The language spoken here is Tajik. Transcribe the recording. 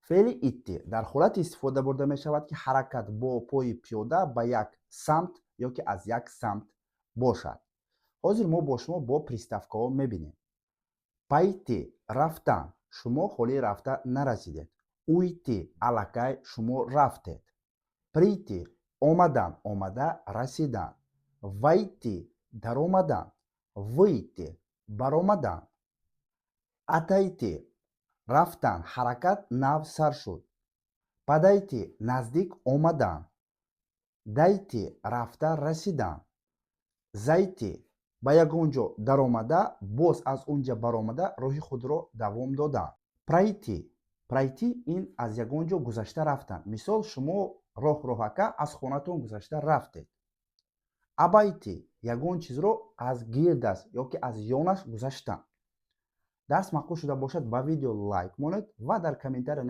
Феъли «идти» дар ҳолате истифода бурда мешавад, ки ҳаракат бо пои пиёда ба як самт ё ки аз як самт бошад. Ҳозир мо бо шумо бо приставкаҳо мебинем. Пойти — рафтан, шумо ҳолӣ рафта нарасидед. Уйти — аллакай шумо рафтед. Прийти — омадан, омада расидан. Войти — даромадан. Выйти — баромадан. Отойти — рафтан, ҳаракат нав сар шуд. Подойти — наздик омадан. Дойти — рафта расидан. Зайти — ба ягон ҷо даромада, боз аз он ҷа баромада, роҳи худро давом додан. Пройти. Пройти — ин аз ягон ҷо гузашта рафтан. Мисол, шумо роҳ роҳака аз хонатон гузашта рафтед. Обойти — ягон чизро аз гирдаш ё ки аз ёнаш гузаштан. Дарс маъқул шуда бошад, ба видео лайк монед ва дар комментария